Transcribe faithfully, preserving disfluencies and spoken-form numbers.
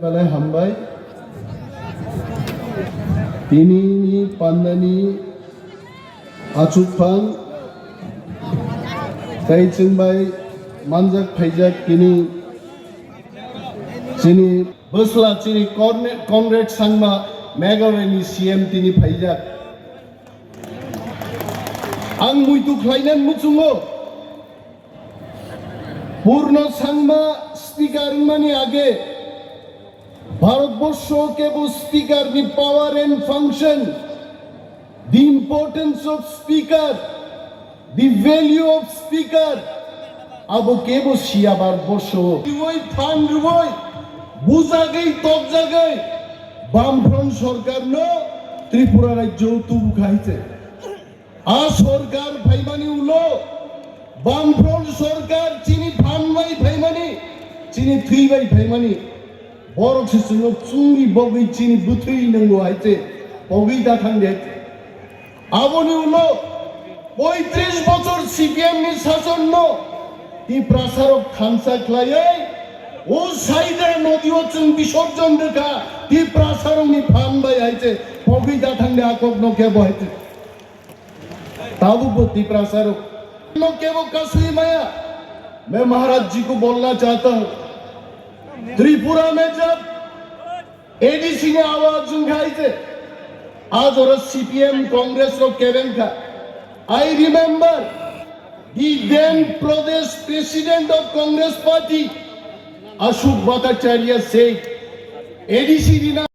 Belai hambai. Tinini pandani achukphang tei chwngbai manjak phaijak tini chini bwsla chini Corne-, Conrad Sangma Meghalaya ni C M tini phaijak. Ang muitu khlainani muchungo. Purno Sangma speaker wngmani age Bharatborsho kebo speaker ni power and function, the importance of speaker, the value of speaker, abo kebo siya Bharatborsho. Riwoi phan riwoi, bujagwi tokjagwi, Bamfront sorkar no Tripura rajyo tubu khaise. A sorkar phaimani ulo, Bamfront sorkar chini phan bai phaimani, chini thwi bai phaimani, borok se chwngno churi bogwi chini bwthwi nwngo hai se, bogwi da thang de. Aboni ulo poitris bochor C P M ni sason no Tiprasa rok thansa khlaiwi, o Saida nodi o chwng bisorjon rwkha, Tiprasa rok ni phan bai hai se, bogwi da thang de a kok no kebo hai se. Tabuk bo Tiprasa rok no kebo kasui maya. मैं महाराज जी को बोलना चाहता हूँ, त्रिपुरा में जब A D C ने आवाज उठाई थे, आज और C P M कांग्रेस को केरन का। I remember the then Pradesh president of Congress party, Ashok Bhattacharya said, A D C dina